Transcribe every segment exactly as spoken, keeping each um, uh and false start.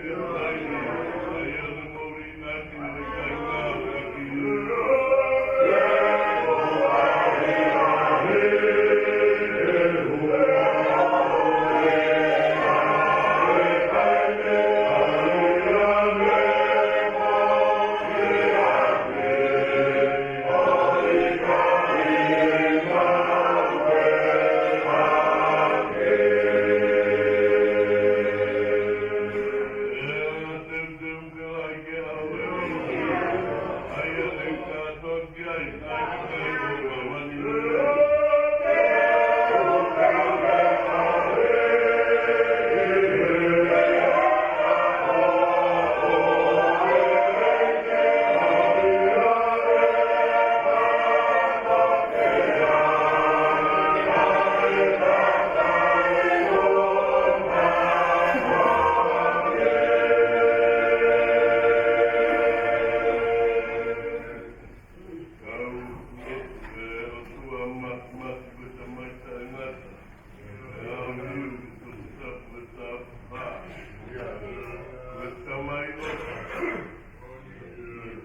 Ko e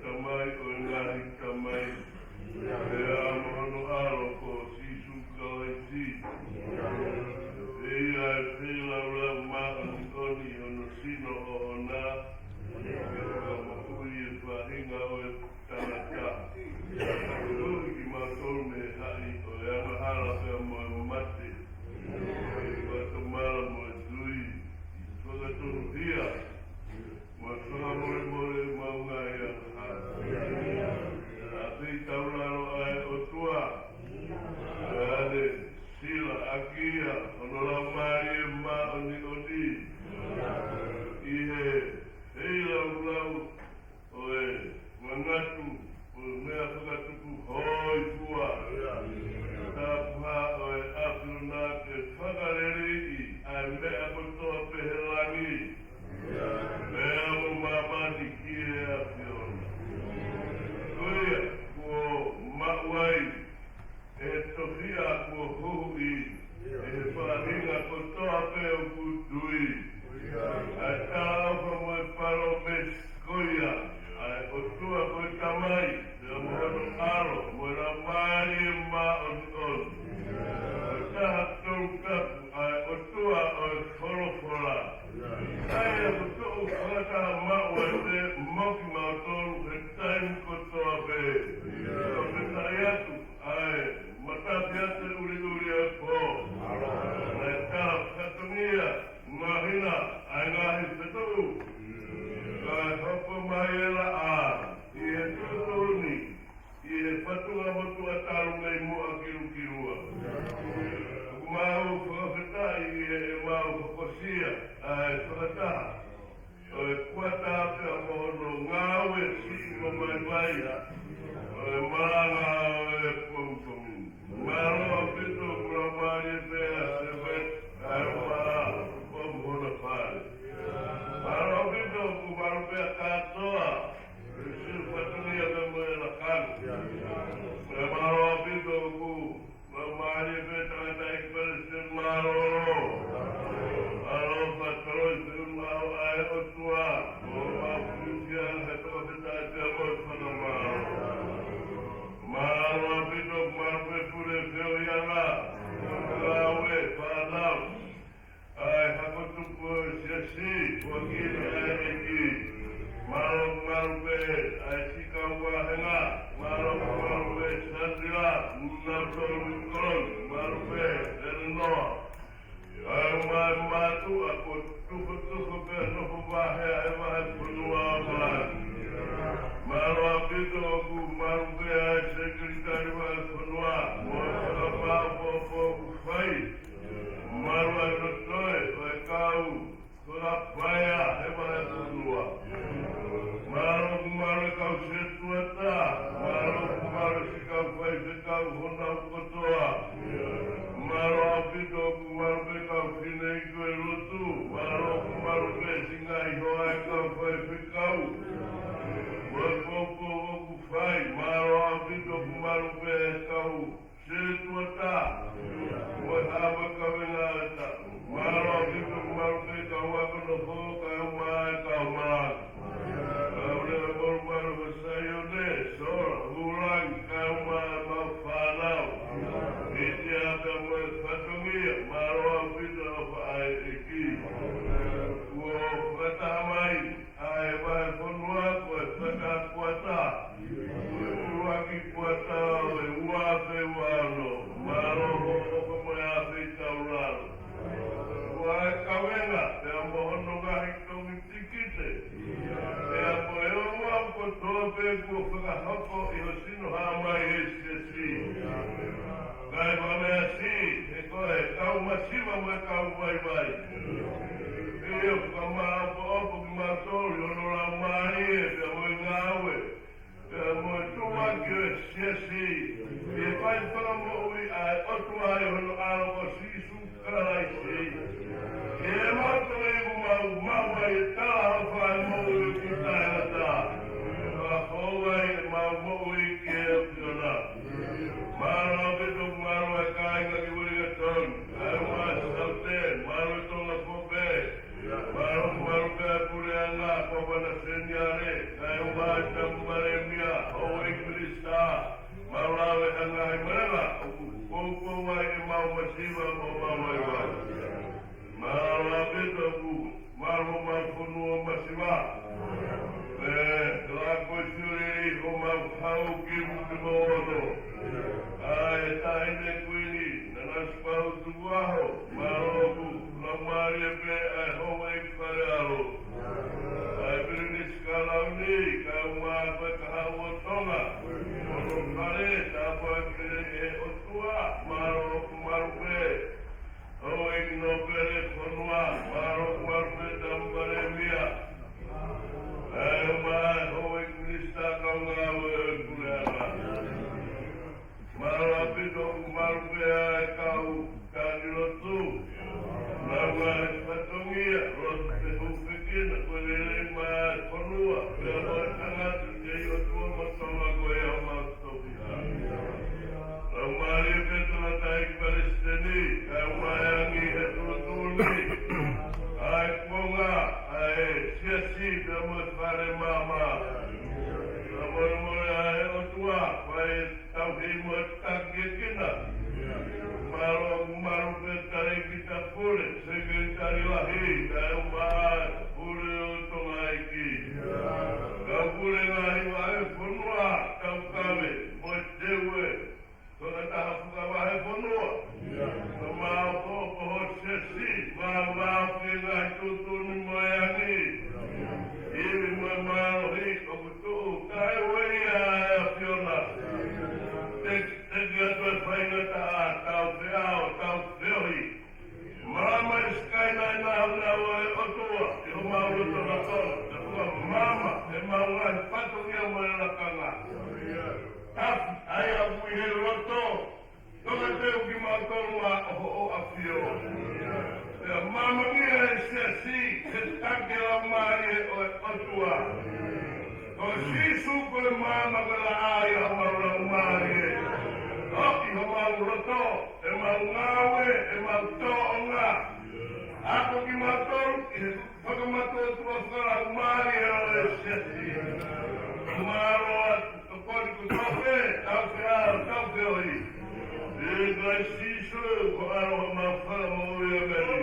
Tamai ʻo e ngaahi tamai, pea mo hono ʻAlo ko Sīsū Kalaisi. ʻE ʻi ai e feilaulau māʻoniʻoni ʻi hono sino ʻoʻona, ke fakamoʻui e faʻahinga ʻo e tangata. Koeʻuhi kimautolu mei he haʻi ʻo e angahala pea mo e mate, ke fakatomala mo e tui, fakatonuhia, mo e fakamolemole ʻemau ngaahi angahala, ʻa e feitaulalo ʻa e ʻOtua, ʻa ʻene silaʻaki ia hono Laumālie Māʻoniʻoni, ʻi he feilaulau ʻo e manatu, ʻo e meʻa fakatupu hōifua, tapuhā ʻo e ʻAfiona ke fakaleleiʻi ʻa e meʻa kotoa pē he langi, pea mo māmani ki he ʻAfiona. Ko ia kuo maʻu ai ʻe he tofiʻa kuo huhuʻi ʻe he faʻahinga kotoa pē ʻoku tui ʻa e talaʻofa mo e palōmesi ko ia ʻa e ʻOtua ko e Tamai, pea mo hono ʻAlo, mo e Laumālie Māʻoniʻoni. Ko e taha tonu tapu ʻa e ʻOtua ʻo e folofola. ʻA ia ʻoku toʻo fakataha maʻu ʻa e moʻui kimautolu he taimi kotoa pē. Ko e meʻa ia atu ʻa e matafiafe ʻuliʻuli ʻo e pō. Naʻe tala fatongia, māhina, ʻa e ngaahi fetuʻu. Kae hoko mai e laʻā ʻi he tuʻutuʻuni, ʻi he fatunga motuʻa talu mei muʻa kilukilua. ʻOku mau fakafetaʻi ʻi heʻemau hokosia ʻa e fakataha ʻo e kuata pea mo hono ngāue siʻi mo vaivai ʻo e malanga ʻo e pongipongi ni. Mālō ʻaupito ʻoku laumālie pē ʻa Seveti kae ʻumaʻā ʻa Pomu hono fale. Mālō ʻaupito ʻoku malu pē ʻa Kātoa, ʻi he siʻi fatongia pea mo e lakanga. Pea mālō ʻaupito ʻoku laumālie pē tangataʻeiki Palesiteni Mālōlō. Mālō Fakaloi Feʻunga ʻa e ʻOtua. Mālō Mapusia he tokafetaʻi pea mo e fakamālō. Mālō ʻaupito, mālō pē Pule Feohiʻanga, ngāue, fānau, ʻa e hako tupu ʻo e siasi, uakili ʻa e ʻEiki. Mālō, mālō pē ʻa e siʻi kau vāhenga. Mālō, mālō pē Sandila, Nautolu Koloni, mālō pē Elenoa. ʻA e mai mātuʻa kuo tufotufa pē nofo vahe ʻa e Pea kuo fakahoko ʻi ho sino hā mai ʻe he siasi. Kae fakameʻa siʻi, he ko e kau masiva mo e kau vaivai. Pea ʻoku fakamāʻopoʻopo kimautolu ʻi hono laumālie, pea mo e ngāue, pea mo e tuʻuaki ʻo e siasi. ʻI he fai fakamoʻui ʻa e ʻOtua ʻi hono ʻAlo ko Sīsū Kalaisi. Ke mau tō ʻi ʻemau maʻu ʻa e tala ʻo e fakamoʻui ki he taʻengata. Fakahoko ʻemau moʻui ki he ʻAfiona. Mālō ʻaupito, mālō e kāinga ki Wellington. Kae ʻumaʻā Saute, mālō Tonga Fope. Mālō, mālō pē puleʻanga, Kōvana Seniale. Kae ʻumaʻā Tama Palēmia, Houʻeiki Minisitā. Mālō e ngaahi meʻa, ʻoku poupou ai ʻemau masiva mo ʻemau vaivai. Mālō ʻaupito, mālō homau fonua masiva. ʻE, lako sio lelei homau hau ki muʻa mo ʻoto. ʻA e Taʻahine Kuini, Nanasipauʻu Tukuʻaho, mālō ʻoku laumālie pē ʻa e Houʻeiki Fale ʻAlo. ʻA e Pilinisi Kalauni, kae ʻumaʻā ko e Kahaʻu ʻo Tonga. Hono fale, tāpuaki lelei ʻe he ʻOtua, mālō ʻoku malu pē. Houʻeiki Nōpele Fonua, mālō ʻoku malu pē Tama Palēmia. Kae ʻumaʻā Houʻeiki Minisitā Kaungāue ʻo e Puleʻanga. Mālō ʻaupito, ʻoku malu pē ʻa e kau tākilotu. Mālō e fatongia, lotu pē hūfekina, ko e lelei maʻa e fonua, pea mo e tangata, ʻEiki ʻOtua mo Tonga ko e ʻOtua maʻa Topia. Laumālie pē Tangataʻeiki Palesiteni, kae ʻumaʻā e Angi he Tuʻutuʻuni, ʻa e kuonga, ʻa e siasi, pea mo e fale maama. Kae molemole ʻa e ʻOtua, fai tauhi mo takiekina. Mālō, mālō pē Talēkita Pule, Sekelitali Lahi, kae ʻumaʻā e Pule ʻo Tonga ʻEiki. Kau pule ngaahi vahefonua, taukaveʻi mo e teue. Ko e taha fuka vahefonua. Ko e maʻu ko, ko ho siasi, maʻu, maʻu pē ngaahi tuʻutuʻuni mo e angi. Ivi mo e mālohi, ʻoku tuʻu, kae ueʻi ʻa e ʻAfiona. Te, teʻeki atu e faingataʻa, tau feʻao, tau feohi. Māmani siʻi kainaina ʻa e ʻOtua, ʻi homau loto lotolotonga, ʻa e māmani, ʻemau ngaahi fatongia mo e lakanga. Tafi, ʻa ia ʻoku ʻi he loto, tonga teu kimautolu maʻa hoʻo ʻAfio. Pea māmani ʻa e siasi, he taki laumālie ʻo e ʻOtua. Ko Sīsū ko e maama ko e laʻā ʻi homau laumālie. ʻOku ʻi homau loto, ʻemau ngāue, ʻemau tōʻonga. Ako kimautolu, ʻi he fakamatuʻotuʻa fakalaumālie ʻo e siasi. Mālō atu, tokoni kotoa pē, tau feʻao, tau feohi. ʻI he huafa ʻo Sīsū, ko e ʻAlo ʻo homau Fakamoʻui, ʻēmeni.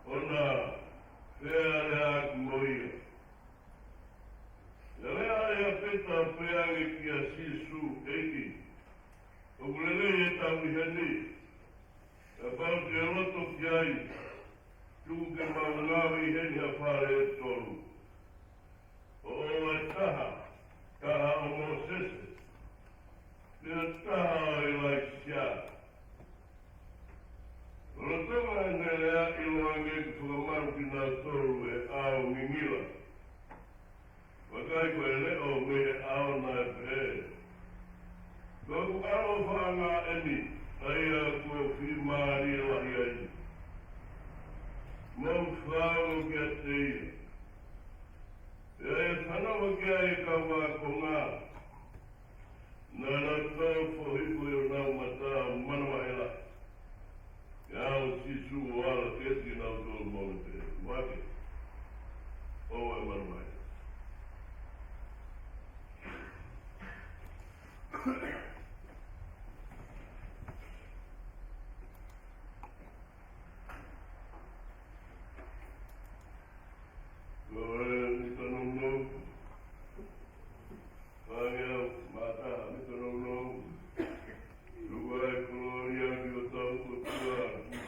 ʻo na fealeaʻaki mo ia. Pea lea ʻa Pita ʻo pehē ange kia Sīsū, ʻEiki, ʻoku lelei ʻetau ʻi heni. Kapau te ke loto ki ai, tuku ke mau ngāue ʻi heni ha fale ʻe tolu. ʻO ʻoua ʻe taha, taha ʻo Mōsese, pea taha ʻo ʻIlaisiā. Lolotonga ʻene lea, ʻiloange kuo fakamalu kinautolu ʻe he ʻao ngingila. Vakai, ko e leʻo mei he ʻao naʻe pehē, Ko hoku ʻaloʻofa ʻeni, ʻa ia ʻoku ou fiemālie lahi ai. Mou fanongo kiate ia. Pea ʻi he fanongo ki ai ʻa e kau ākonga, naʻa nau tau foʻi hifo ʻi honau mata ʻo manavahē lahi. Pea aʻu ʻa Sīsū ʻo ala kiate kinautolu mo ne pehē, ʻUluaki, ʻoua ʻe manavahē. Ko e mita nounou, fāngeau mata, mita nounou. Tuku ʻa e kolōlia ki hotau ʻOtua,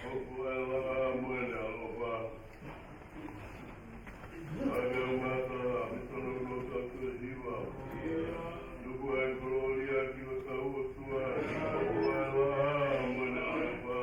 hoko ʻa e laʻā mo ʻene ʻaloʻofa. Fāngeau mata, mita nounou, tautolu ʻe hiva. Tuku ʻa e kolōlia ki hotau ʻOtua, hoko ʻa e laʻā mo ʻene ʻaloʻofa.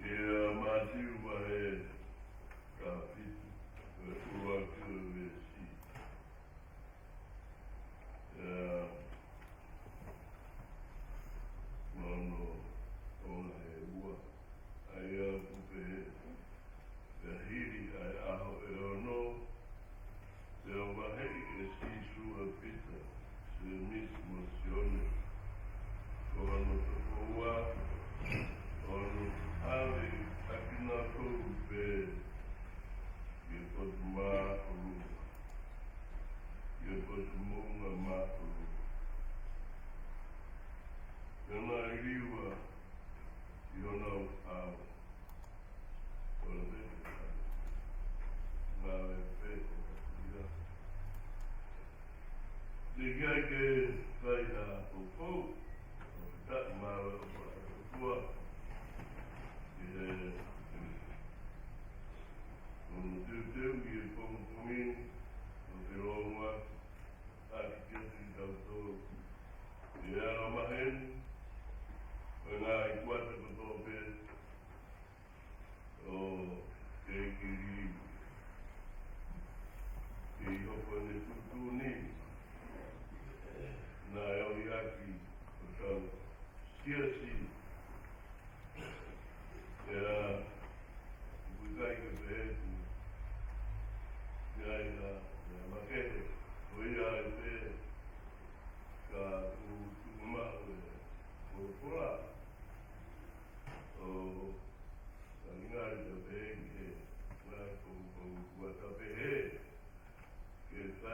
ʻIa Mātiu vahe tahafitu, ko e ʻuluaki ʻo e veesi. ʻIa, ono, ono he ua. ʻA ia ʻoku pehē, pea hili ʻa e ʻaho ʻe ono, pea vaheʻi ʻe Sīsū ʻa Pita, Sēmisi mo Sione, ko hono tokoua, ʻo ne ʻave ʻa kinautolu pē ki he potu māʻolunga, ki he potu moʻunga māʻolunga. Pea naʻe liua ʻi honau ʻao. Ko e ngāue pē ʻo ia. Teʻeki ai ke fai ha poupou, ʻo taʻi mālō ʻo e ʻOtua. ʻI he, ʻo teuteu ʻi he pongipongi ni, ʻo ke lōngoa, ʻaki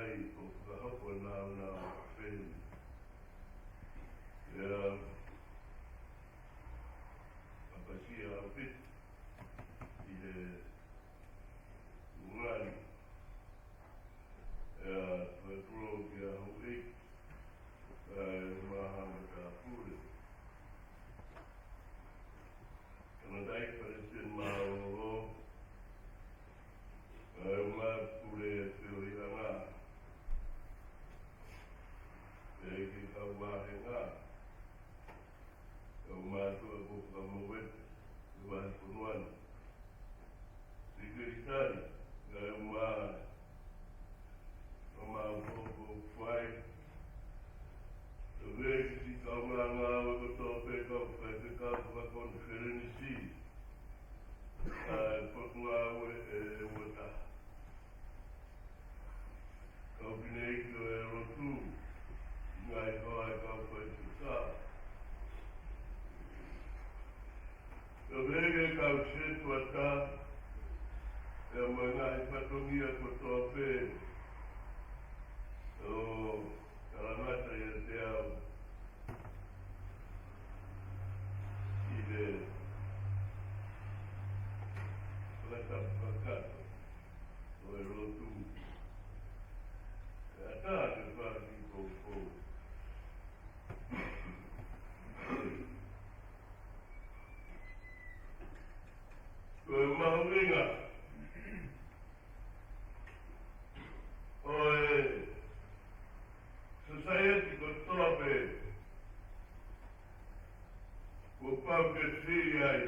ʻai ko fakahoko nāunau pehē ni. ʻIa, ʻapasia ʻaupito ʻi he ngani. ʻIa, fakatulou kia Houʻeiki, ʻa e Māhanga Tāpule. Tangataʻeiki Palesiteni Mālōlō, ʻa e ngaahi pule feohiʻanga, ʻa e kau vāhenga, ʻa e mātuʻa kuo fakamoʻui ʻi he vahefonua ni. Sekelitali, ʻa e ngaahi ʻa mau ko ko fai. ʻE veki si kau ngāue kotoa pē kau faifekau fakakonifelenisi ʻa e Potungāue ʻe Uata. Kau fineʻeiki ʻo e lotu, ngaahi hoa ʻo e kau faifekau. Ka veke kau setuata, ʻa e ngaahi fatongia kotoa pē ʻo talangata ʻiate au ʻi he fakatapu kakato ʻo e lotu. ʻE ʻatā ke faki poupou. Ko e mahuʻinga ʻo e sosaieti kotoa pē kuo pau ke fili ai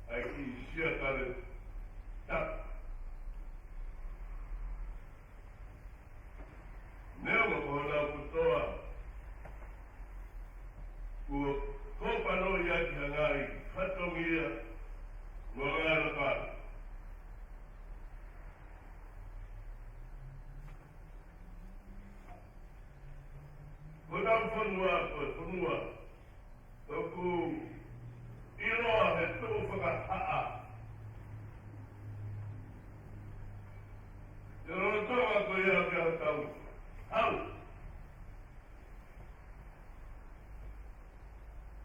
ʻa e kiʻi siakale tapu. Neongo ko honau kotoa kuo kōpanoʻi ʻaki ha ngaahi fatongia mo e ngaahi lakanga. Ko honau fonua, ko e fonua ʻoku ʻiloa he tuʻu fakahaʻa. Te lolotonga ko ia ke hau tau. Hau.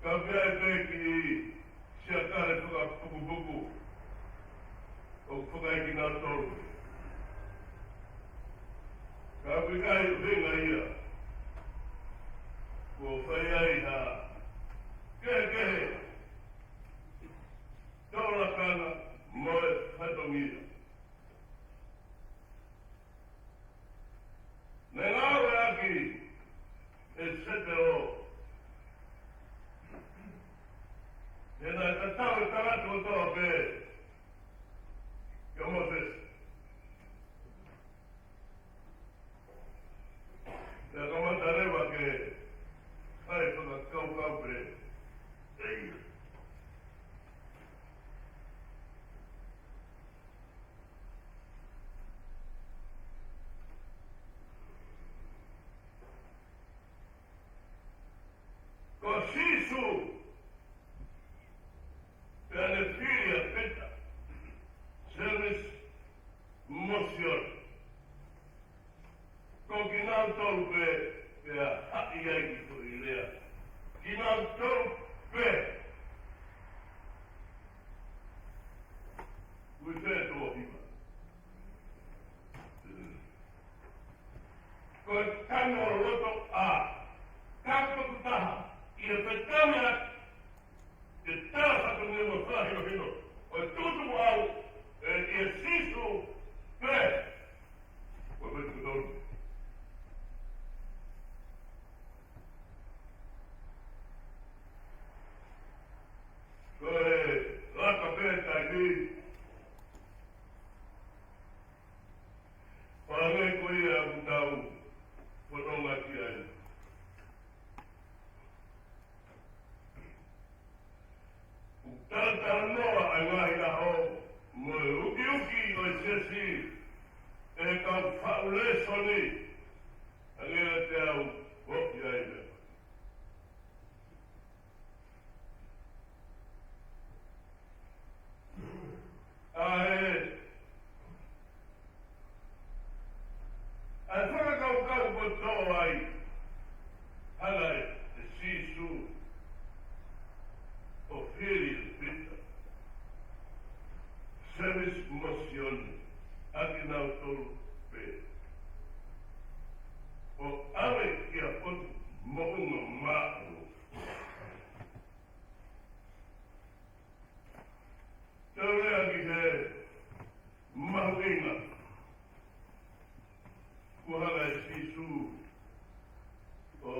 Ka pea e peki siakale fakapukupuku ʻoku fakaʻikinautolu. Ka pea ʻikai ʻuhinga ia kuo fai ai ha kehekehe tō lakanga mo e fatongia. Naʻe ngāueʻaki ʻe Setelo, he naʻe tatau e tangata kotoa pē kia Mōsese. Pea kamata leva ke fai fakakaukau pē ʻe ia. Ko Sīsū, pea ne fili ʻa Pita, Sēmisi, mo Sione. Ko kinautolu pē, pea haʻi ai ki Koʻilea. Kinautolu pē. Ui pē tō hiva. Ko e kano loto ʻa, ka ko taha, ʻi he fetami ʻa, ʻe tala fatongia mo fakahinohino ʻo e tuʻutuʻuni ʻa e ʻia Sīsū pē. Ko e pē tuʻutuʻuni. Ko e laka pē taimi. Pea ko ia ʻoku tau fononga ki ai. ʻOku talatalanoa ʻa e ngaahi ʻaho mo e ukiuki ʻo e siasi ʻe he kau faʻu lēsoni, hangē ko ia te u hoko ai meʻa. ʻA e, Ko ai, hanga ʻe Sīsū ʻo fili ʻe Pita, Sēmisi mo Sione, ʻa kinautolu pē, ʻo ʻave ki ha potu moʻunga māʻolunga. Tau lea ki he mahuʻinga kuo hanga ʻe Sīsū ʻo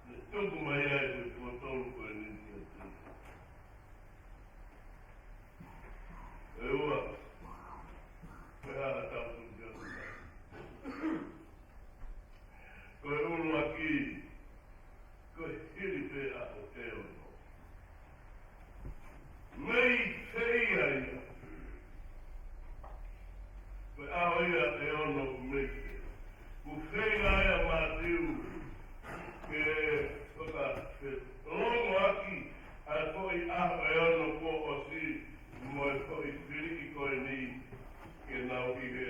ne tuku mai ai ko e potolu ko eni kiate ia. ʻE ua, ko e hā haʻatau tuku kiate ia? Ko e ʻuluaki, ko e hili pē ʻaho ʻe ono. Mei fē ia? Ko e ʻaho ia ʻe ono mei fē? Ko e feinga ia ʻa Mātiu ke fakafeʻiloaki ʻa e foʻi ʻaho ʻe ono kuo ʻosi mo e foʻi fili ko eni ke nau ʻi he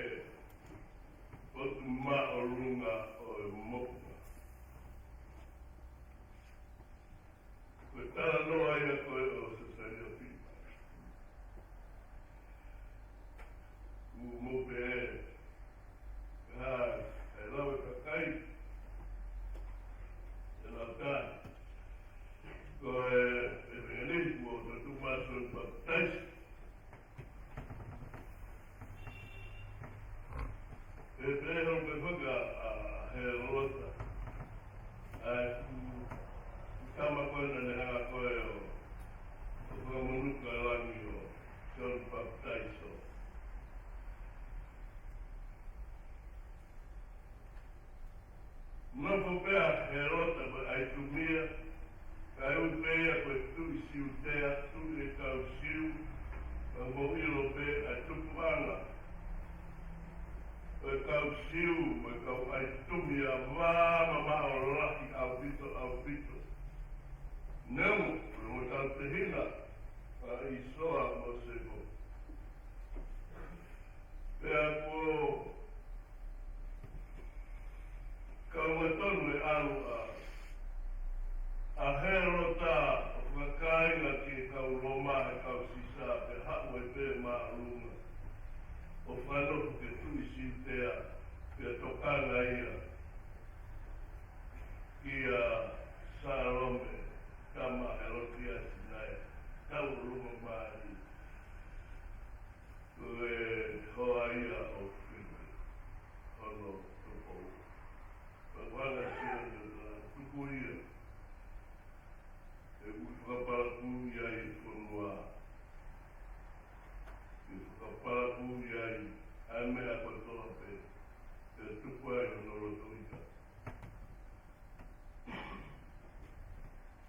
potu māʻolunga ʻo e moʻunga. Ko e talanoa ia ko ē ʻo Sesalia Filipai. Kuo mou pehē, ʻe hā e lau ʻa e kakai, ʻe lau ʻa e kakai. Ko e, ʻe pehē ni, kuo toʻo mai ʻa Sione Papitaiso. ʻE pehē hono pehē faka ʻa Hēlota, ʻa e fuʻu tama ko ē naʻa ne hanga ko ē ʻo, ʻo fakamonūʻia e langi ʻo Sione Papitaiso. Nofo pē ʻa Hēlota mo e ʻAitumi ia, kae ui pē ia ko e tuʻi Siutea, tuʻi ʻo e kau Siu, ka mou ʻilo pē ʻa e tupuʻanga ʻo e kau Siu mo e kau ʻAitumi ia, vā mamaʻo lahi ʻaupito, ʻaupito. Neongo, ko e ongo tautehina ʻa ʻĪsoa mo Sēkope. Pea kuo kaungatonu e ʻalu ʻa, ʻa Hēlota ʻo fakakāinga ki he kau Loma, he kau Sisa, pea haʻu ai pē māʻolunga ʻo fakanofo ki he tuʻi Siutea, pea tokanga ia kia Salome, tama ʻo Helotiasi naʻe tauʻolunga mālie. Ko e hoa ia ʻo Filipai, hono tokoua. Pea ʻoku hanga ʻe Sione ʻo tuku ia, he ʻoku fakapalakū ai e fonua. ʻOku fakapalakū ai ʻa e meʻa kotoa pē, pea tuku ai hono loto ʻita.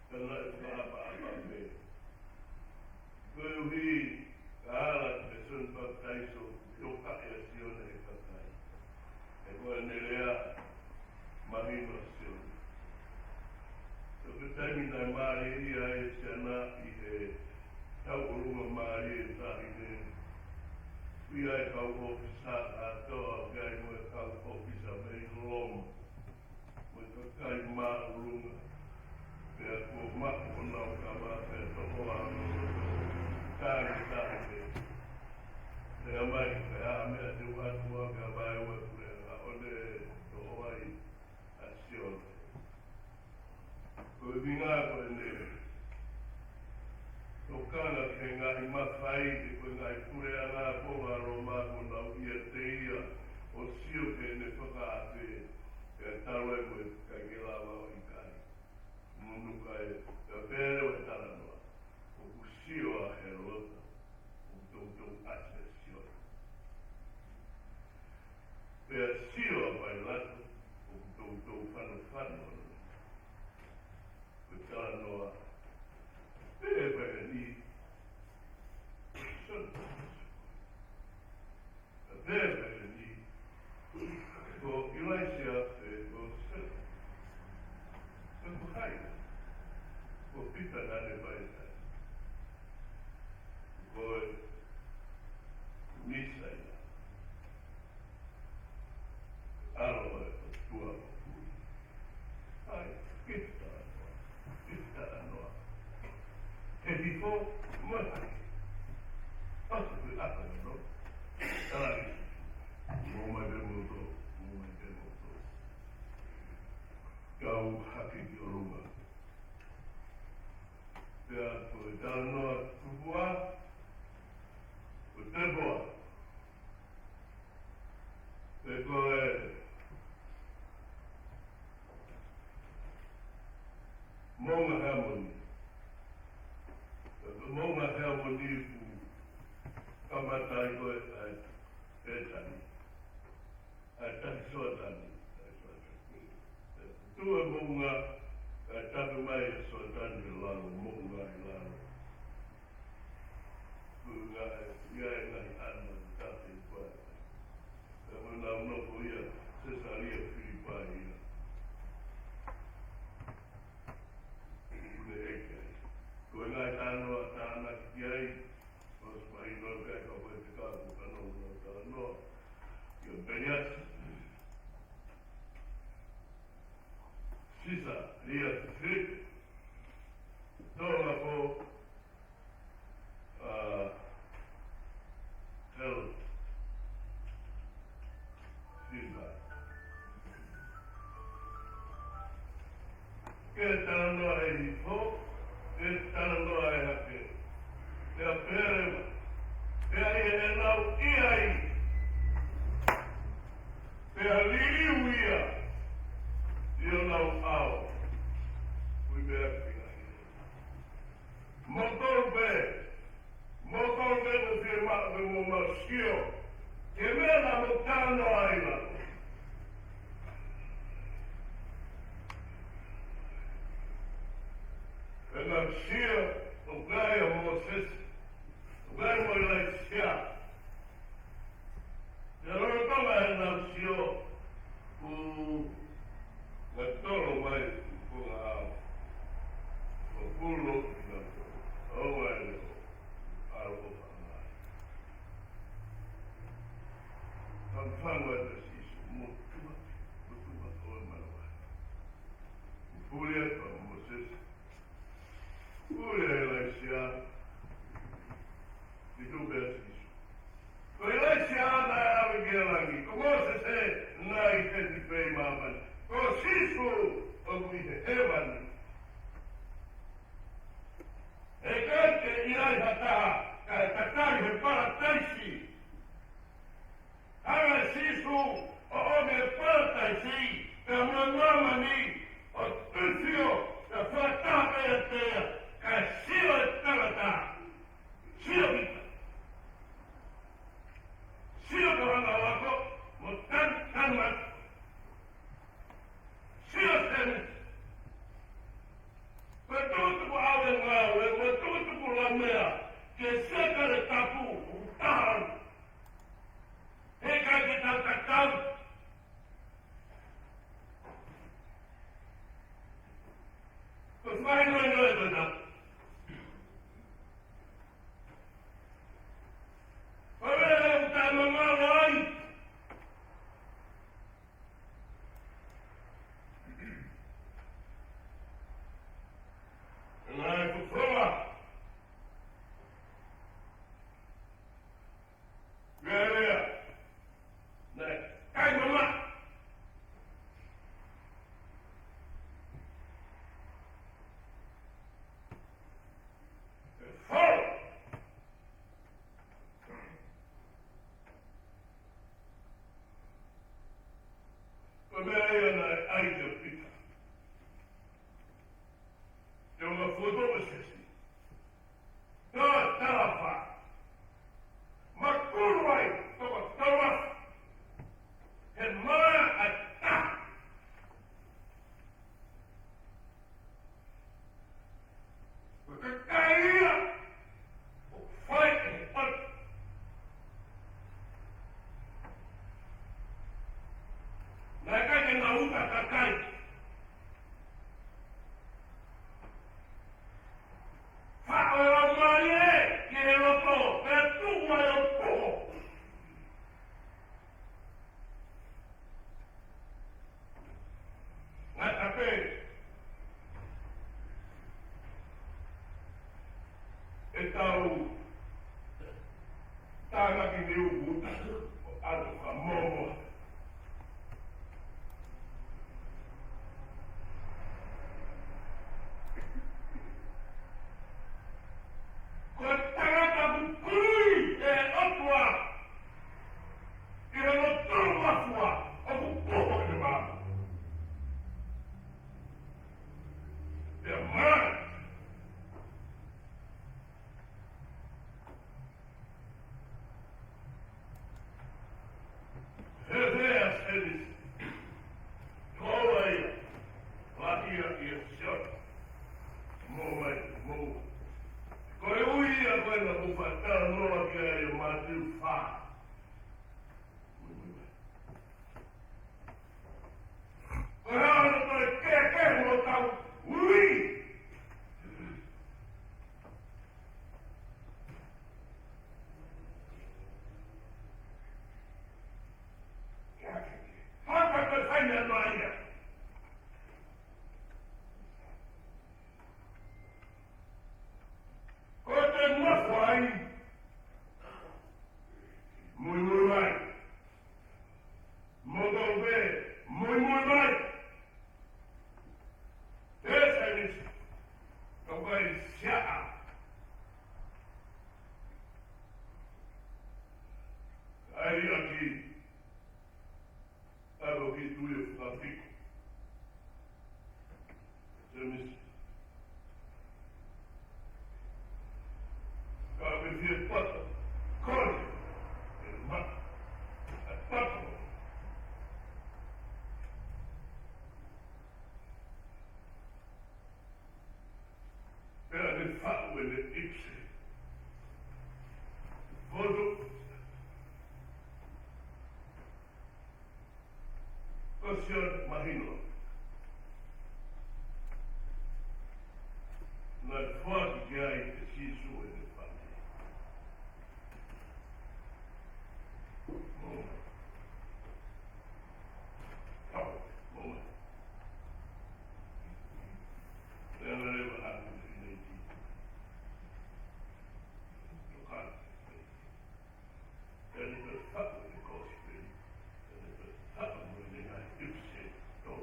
Ka naʻe fakaʻapaʻapa pē. Koeʻuhi, ka ala ʻe Sione Papitaiso, tokaʻi ʻa Sione ʻe he kakai. He ko ʻene lea mahino ʻa Sione. Ko e taimi naʻe mālieʻia ai ʻa Sione ʻi he tauʻolunga mālie ʻa e taʻahine, ʻi ai e kau ʻōfisa kātoa, ʻi ai mo e kau ʻōfisa mei Loma, mo e kakai māʻolunga. Pea kuo maʻu honau kava, pea toʻo ʻa e loto, tangataʻa pē. Pea mai, pea meʻa te u ʻatu ʻa e kava ʻa e puleʻanga, ʻo ne toʻo ai ʻa Sione. Ko e ʻuhinga ko ʻene tokanga ki he ngaahi mafai, pe ko e ngaahi puleʻanga ko ē ʻa Loma kuo nau ʻiate ia, ʻo sio ki heʻene fakaafe, pea talu ai mo e ʻikai ke lava ʻo ʻikai. Monūʻia, pea pehē leva e talanoa, ʻoku sio ʻa Hēlota, ʻoku toutou ʻasi ʻa Sione. Pea sio ʻa Pailato, ʻoku toutou fanofano. Ko e talanoa, pehē ʻe Pailani, Sione, pehē ʻe Pailani, ko ʻIlaisiā pe ko Sēlai? Pe ko hai? Ko Pita naʻa ne pehē ai. Ko e Pētani. ʻA e taki Soatani. Tuʻu e moʻunga, ʻa e taki mai ʻa Soatani ʻi lalo, moʻunga ʻi lalo. Tuʻu ngā e, ia e ngaahi ʻana, taki koe. Ka ko ʻenau nofo ia, Sesalia Filipai ia. Ko e ngaahi talanoa, tānaki ki ai, ʻosi mahino ʻoku ʻikai ko e fekau ko e talanoa, talanoa. Io, Peniasi. Sisa, Lia, Filipe. Tō ngā pō, ʻa, Hel. Sisa. Ke talanoa ʻe hifo, ke talanoa ʻe hake. Pea pehē leva, pea ʻi heʻenau ʻi ai, pea liliu ia ʻi honau ʻao. Ui pea ki ai. Mo kou pē, mo kou pē ko fie ma, ko mo ma sio. Ke meʻa na mo talanoa ai la. Pea na sio, ʻo kai ʻa Mōsese, ʻo kai mo ʻIlaisiā. Ia lolotonga ʻenau sio, ʻo ngatolo mai ko ngā ao. ʻO pulo i nā tō. ʻO wai leo. ʻAlo ko whangai. Kam whangai na Sīsū mo tua, mo tua ko e manawa. Pule atu ʻa Mōsese. Pule ʻa ʻIlaisiā. Ki tu pea Sīsū. Ko ʻIlaisiā naʻe ʻave ki langi. Ko Mōsese naʻe ʻi he tefitoʻi māmani. Ko Sīsū ʻoku ʻi he hēvani. ʻE ʻikai ke ʻi ai ha taha, kae tatali he palataisi. Hanga ʻe Sīsū ʻo ʻomi e palataisi, pea mo e māmani, ʻo tuʻu sio, pea fakataha pē ʻiate ia, kae sio e tangata. Sio kita. Sio ka hanga ʻo ako, mo tan, tan mat. Sio Sēmisi. Ko e tukutuku ʻave ngāue, ko e tukutuku laumea, ke seka le tapu, ʻo tahan. He ʻikai ke tau tatau. Ko e fai noa noa e tata. Ko e lele ʻoku tae mangalo ai. Ngaahi fofonga. Lelea. Naʻe kai mama. Folo. Ko e meʻa ia naʻe ʻai ʻe Pita. Te u nga foto o sesi. Tō talafa. Makulu ai, tō talafa. He mā ʻa taha. Ko e kakai ia ʻoku fai ʻe he ʻOtua. Naʻe ʻikai ke na uta kakai. Faʻo e ʻomai ē ki he loto, pea tuʻu ai ʻo poho. Ngata pē ʻetau tānaki ni uku, ʻo ʻalu ka momo. Ko e tangata ʻoku kui ʻe he ʻOtua ʻi hono tolomafua, ʻoku poho ʻene mā. Pea mā. Sio mahino. Naʻe foaki ki ai ʻe Sīsū ʻene fale. Mou mai. Tau, mou mai. Lea leva ʻa e fineʻeiki. Tokanga. Tau fai e gospel. Tau fai mo e ngaahi ʻipiseli. Tau.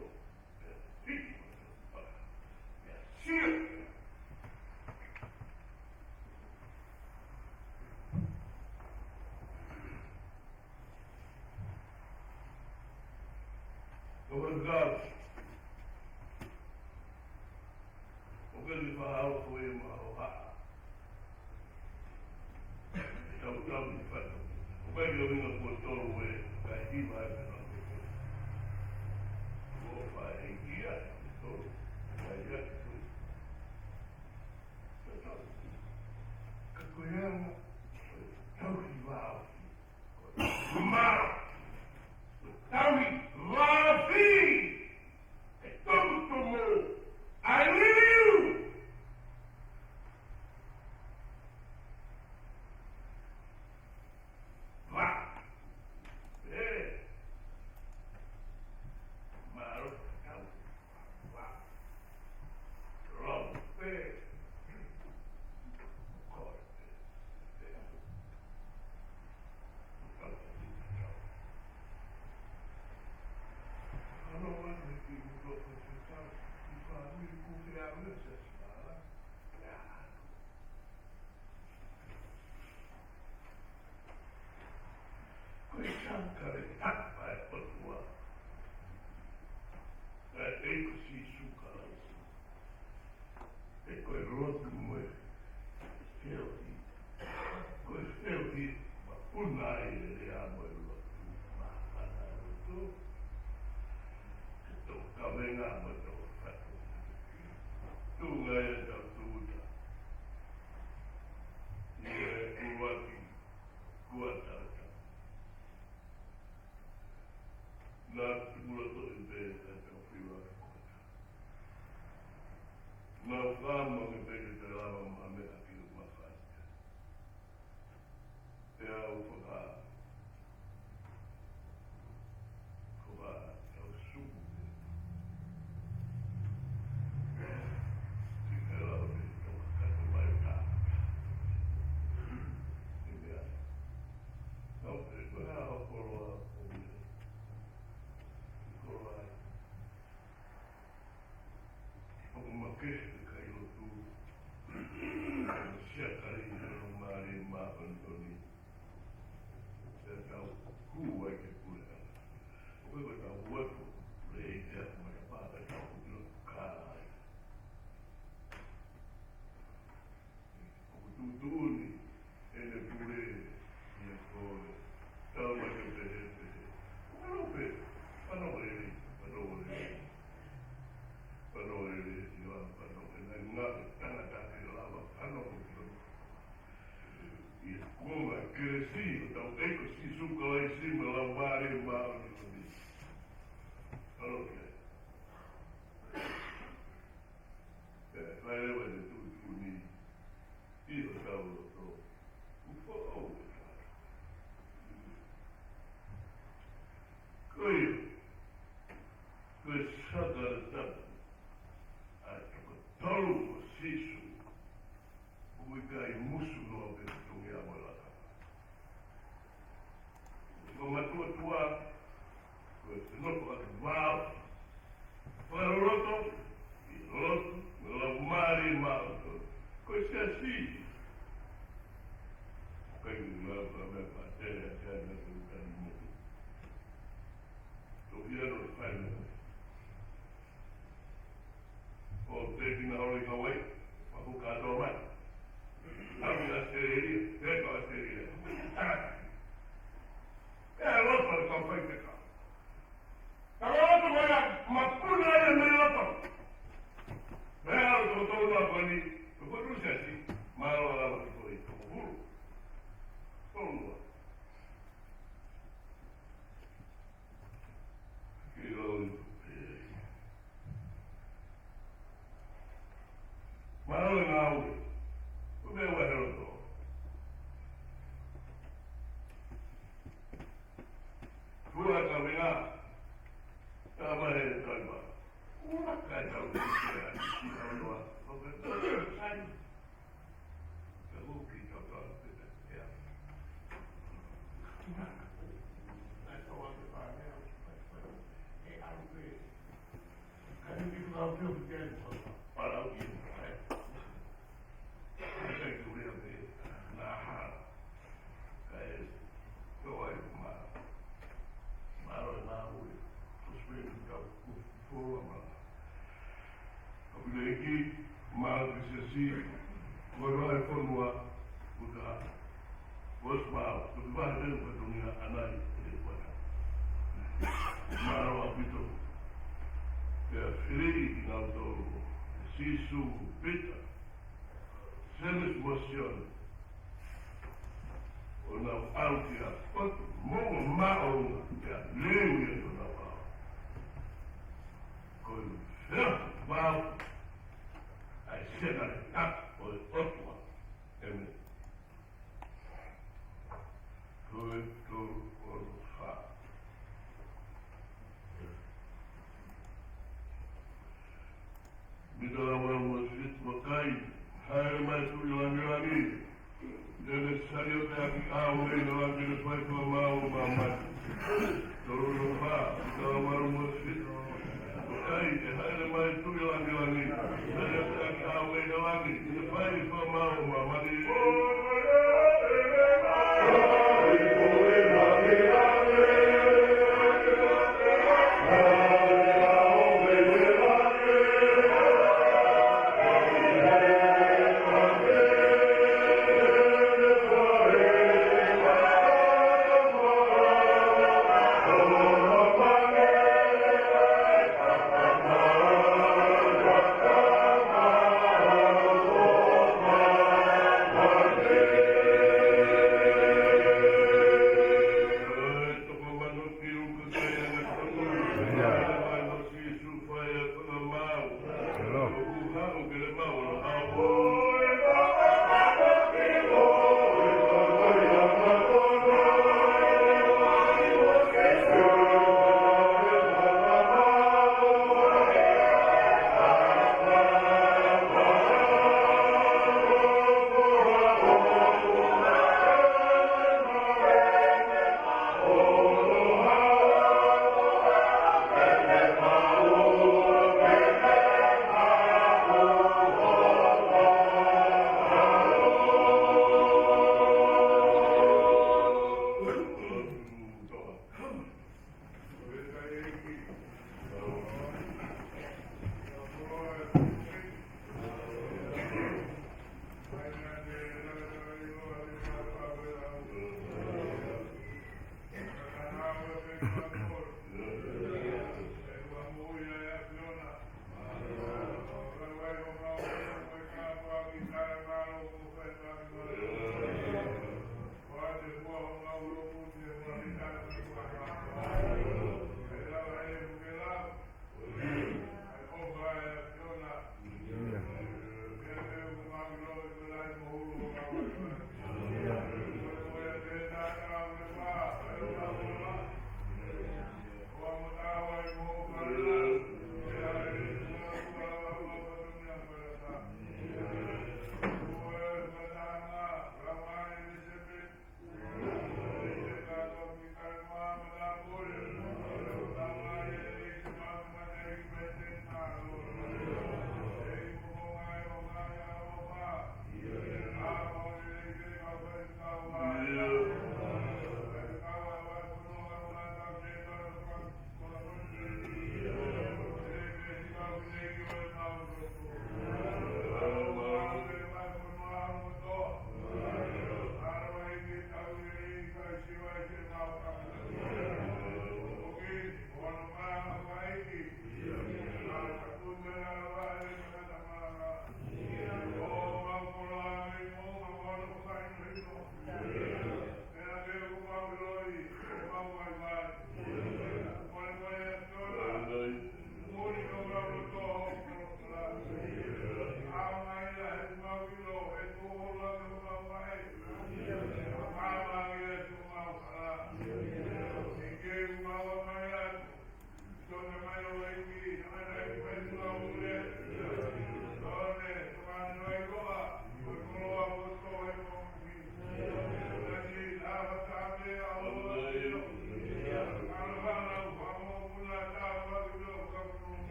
Ko e ngāue. ʻOku ʻikai ke fakaʻauha ia maʻa hoʻo haʻa. Tau tau ni fatu. ʻOku ʻikai ke ʻuhinga kuo tolu ē, kae hiva ē pē naʻa ke tolu. Kuo fai ʻe ia ke tolu. Fai ia ke tolu. Tau tau. Ka ko e anga, tau hiva ʻo Maro. Taui, vāofi. E tomutomu. ʻAi liliu. Vā. Ē. Maro, tau. Vā. Long pē. Kore. Ko e Sākalaite ʻa e ʻOtua. ʻA e ʻEiki ko Sīsū Kalaisi. He ko e lotu mo e feohi. Ko e feohi ʻoku puna ai e lea mo e lotu. Māfana e lotu. Ke tau kavenga mo tau fatu. Tuʻunga ʻi heʻetau tūʻuta. ʻI he ʻuluaki kuata ʻo e taʻu. Naʻa ku loto ʻi pē ka tau fiu ʻa e kuata. Naʻa ku fakaʻamu ange pē ke te lava mo ha meʻa ke u mafai. Pea u faka-, faka-, tau suku. Ke te lava ke tau kakato mai ta. Ke mea. Tau pē ko e hā ho koloa ko ia. Koloa. ʻOku makese kai lotu. Siakali ʻi he Laumālie Māʻoniʻoni. Pea tau hū ai ke pule ʻana. ʻOku ʻikai ko e tau hū atu. Lei te aku mai a pāka tau hū atu. Kālai. ʻOku tuʻutuʻuni ʻene pule ʻi he kole. Tau mai ke pehē pehē. Fano pē, fano lelei, fano lelei. Fano lelei, ʻio, fano lelei. Ngaahi tangata ke lava, fano lelei. ʻI he kuonga kelesi, ʻo hotau ʻEiki ko Sīsū Kalaisi mo e Laumālie Māʻoniʻoni. Fano ke. Pea fai leva ʻene tuʻutuʻuni ʻi hotau loto. Ko ia, ko e Sākalaite Tapu ʻa e toko tolu ʻo Sīsū, ʻoku ʻikai musu noa pē tongi a mo e lakanga. Ko ma Ka, ka mai e taipa. Ua kai tau ki te a, ki tau noa. Ko ke tau sai. Ka ko ki tau tau ki te a. Ai tau a te pa mea, ai tau a te pa mea. E au ke. Ka ni ki tau ki te a. Palau ki te a. Ka e tau ia me. Nā ha. Ka e. Tau ai ma. Mālō e ngāue. Ko spēki tau. Ko fōua ma. ʻOku ʻikai ke mālō ke siasi, ko e vahefonua, ʻuta, ʻosi mālō, ko e vahe tenu fatongia ʻanai, e kuata. Mālō ʻaupito, pea fili kinautolu, Sīsū, Pita, Sēmisi mo Sione, ʻo nau ʻalu ki he potu moʻunga māʻolunga, pea leu ia ʻi honau ʻao. Ko e feohi vau ʻa e senale tapu ʻo e ʻOtua. ʻĒmeni. Ko e tolu ono fā. Mika valu mo e fitu, ʻOku ʻikai, hāʻele mai Tuʻi langilangi. Naʻa ne saliote ʻaki ʻa e ʻao mei langi ke ne fai fakamaau ʻo māmani. Tolu ono fā, Mika valu mo e fitu. ʻOku ʻikai, hāʻele mai Tuʻi langilangi. Saliote ʻaki ʻa e ʻao mei langi ke ne fai fakamaau ʻo māmani.